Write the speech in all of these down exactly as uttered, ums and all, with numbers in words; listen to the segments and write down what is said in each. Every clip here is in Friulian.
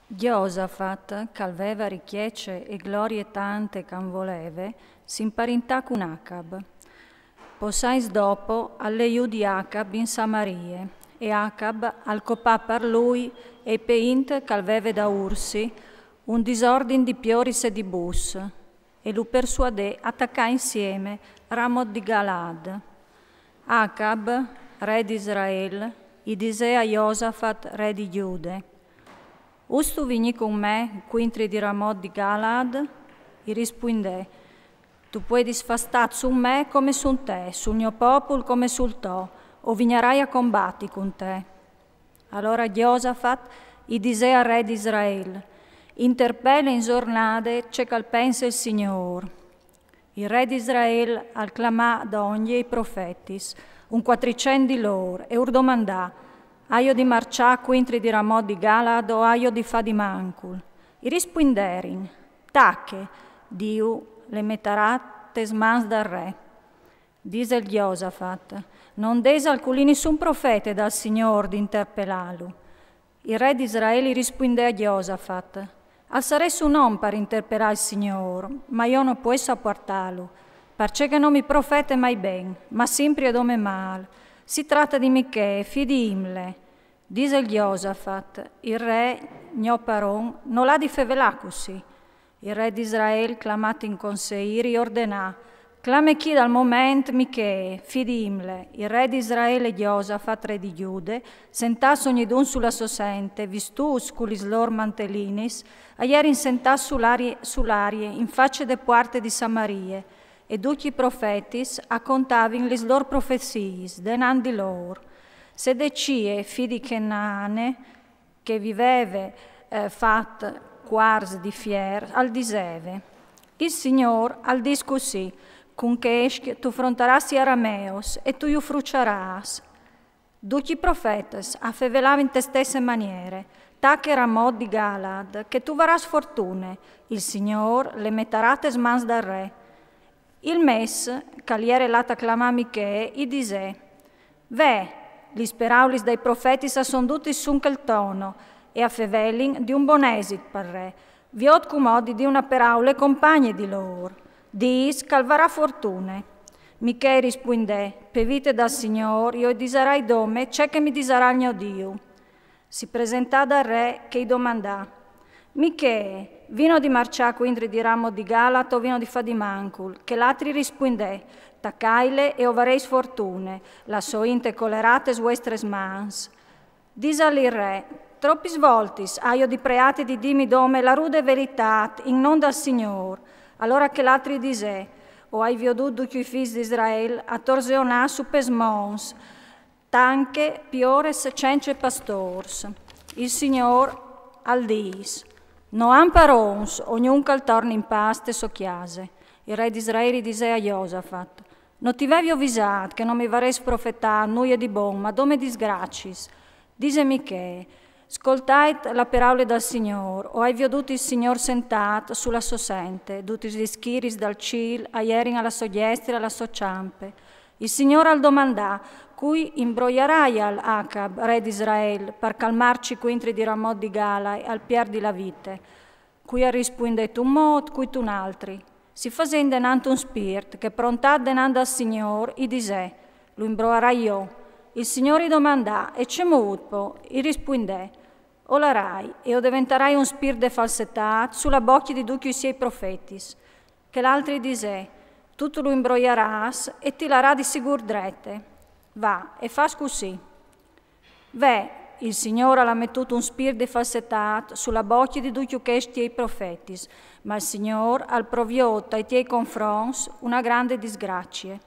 Josafat, ch'al veve richiece e glorie tante ch'al voleve, s'imparintà cun Acab. Pos agns dopo al lè jù di Acab in Samarie, e Acab al copà par lui e pe int ch'al veve daursi un disordin di pioris e di bus, e lu persuadè a tacà insieme Ramot di Galaad. Acab, re d'Israel, i disè a Josafat, re di Giude: Ustu vignì cun me cuintri di Ramot di Galaad? I rispuindè: Tu puedis fà stât sun me come sun te, sul gno popul come sul to, o vignarai a combati cun te. Alora Josafat i disè al re d'Israel: Interpele in zornade ce ch'al pense il Signôr. Il re d'Israel al clamà dongje i profetis, un cuatricent di lôr, e ur domandà: Aio di marciâ cuintri di Ramot di Galaad o aio di fâ di mancul? I rispuinderin: Tache, Diu le metarà tes mans dal re. Disel Josafat: No 'nd ès alculì nissun profete dal Signôr di interpelâlu. Il re d'Israel i rispuindè a Josafat: Al sarès un om par interpelâ il Signôr, ma jo no pues sapuartâlu, parcè che no mi profete mai ben, ma simpri e dome mâl. Si trata di Michee, fi di Imle. Disel Josafat: Il re, gno paron, nol à di fevelâ cussì. Il re d'Israel, clamât in conseîr, i ordenà: Clame chi dal moment Michee, fi di Imle. Il re d'Israel e Josafat, re di Giude, sentâts ognidun su la sô sente, vistûts cu lis lôr mantelinis, a jerin sentâts su l'arie, su l'arie, in face de puarte di Samarie, e ducj i profetis a contavin lis lôr profeziis denant di lôr. Sedecie, fi di Chenaane, che viveve, eh, fat cuars di fier, al diseve: Il Signôr al dîs cussì: Cun chescj tu frontarâs i arameos e tu ju fruçarâs. Ducj i profetis a fevelavin te stesse maniere: Tache Ramot di Galaad, che tu varâs fortune, il Signôr le metarà tes mans dal re. Il mes, ch'al jere lât a clamâ Michee, i disè: Ve, lis peraulis dai profetis a son dutis sun chel tono, e a fevelin di un bon esit pal re. Viôt cumò di dî une peraule compagne di lôr. Dîs ch'al varà fortune. Michee i rispuindè: Pe vite dal Signôr, jo i disarai dome ce che mi disarà il gno Diu. Si presentà dal re, che i domandà: Michee, vino di marciâ cuintri di Ramot di Galaad o vino di fâ di mancul? Chel altri i rispuindè: Tacaile e o vareis fortune, la sô int e colerà tes vuestris mans. Disal il re: Tropis voltis aio di preâti di dîmi dome la rude veritât in non dal Signôr. Alora chel altri i disè: O ai viodût ducj i fîs di Israel a torzeonâ su pes monts, tanche piores cence pastôrs. Il Signôr al dîs: No àn parons, ognun ch'al torni in pâs te sô cjase. Il re d'Israel i disè a Josafat: No ti vevio visât che no mi varès profetât nuie di bon, ma dome disgraciis? Dise Michee: Scoltait la peraule dal Signôr, o ai viodût il Signôr sentât su la sô sente, dutis lis schiris dal cîl a jerin a la sô gjestrie e a la sô çampe. Il Signôr al domandà: Cui imbroiaraial Acab, re d'Israel, par ch'al marci cuintri di Ramot di Galaad e al pierdi la vite? Cui al rispuindè tun mot, cui tun altri. Si fasè indenant un spirt che, prontât denant dal Signôr, i disè: Lu imbroiarai jo. Il Signôr i domandà: E cemût po? I rispuindè: O larai, e o deventarai un spirt de falsetât su la bocje di ducj i siei profetis. Chel altri i disè: Tu, tu lu imbroiarâs e ti larà di sigûr drete. Va, e fâs cussì. Ve, il Signôr al à metût un spirt di falsetât su la bocje di ducj chescj tiei profetis, ma il Signôr al proviôt tai tiei confronts une grande disgracie.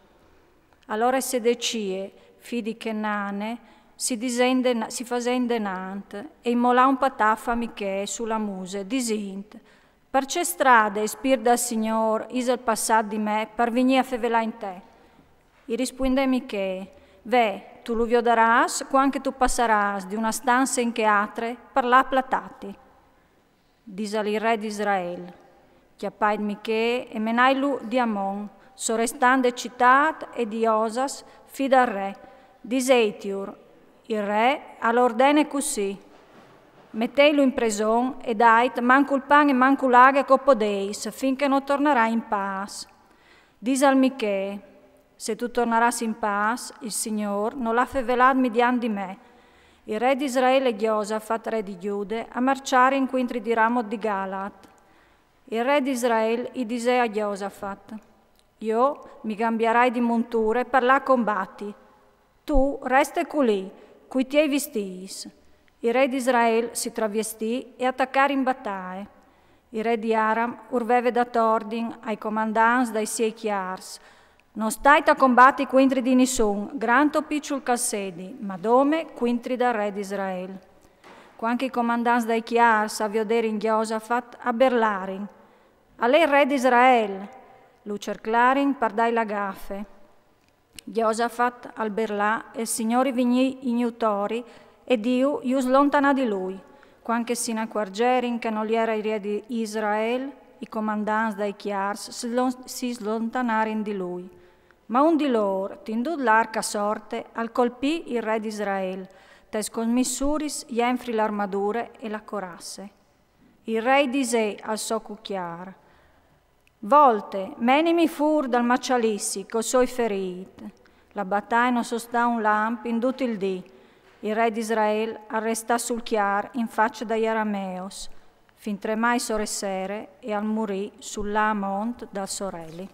Alore Sedecie, fi di Chenaane, si disè indena-, si fasè indenant e i molà un pataf a Michee su la muse, disint: Par ce strade il spirt dal Signôr isal passât di me par vignî a fevelâ in te? I rispuindè Michee: Ve, tu lu viodarâs cuant che tu passarâs di une stanze in chê altre par lâ a platâti. Disal il re d'Israel: Cjapait Michee e menailu di amont, sorestant de citât e di osas, fi dal re. Diseitiur: Il re al ordene cussì: Metèilu in preson e dait mancul pan e mancul aghe che o podeis, fin che no tornarà in pâs. Dîs al Michè: Se tu tornarâs in pâs, il Signôr no l'à fevelât midiant di me. Il re di Israel e Josafat, re di Jude, a marciarin cuintri di Ramot di Galaat. Il re di Israel i disè a Josafat: Jo mi cambiarai di monture par lâ a combati. Tu reste culì, cui tiei vistîts. Il re di Israel si traviestì e a tacarin bataie. Il re di Aram ur veve dât ordin ai comandants dai siei cjârs: No stait a combati cuintri di nissun, grant o piçul che al sedi, ma dome cuintri dal re di Israel. Cuant che i comandants dai cjârs a vioderin Josafat, a berlarin: Al è il re di Israel! Lu cerclarin par dâi la gafe. Josafat al berlà e il Signôr i vignì in jutori e Diu ju slontanà di lui. Cuant che si inacuargerin che nol jere il re di Israel, i comandants dai cjârs si slon-, si slontanarin di lui. Ma un di lôr, tindût l'arc a sorte, al colpì il re di Israel, tes comissuris jenfri l'armadure e la corasse. Il re i disè al so cucjâr: Volte, menimi fûr dal maçalissi, che o soi ferît. La bataie no sostà un lamp in dut il dì. Il re di Israel al restà sul cjar in face dai arameos, fin tremai sore sere, e al murì sul lâ a mont dal soreli.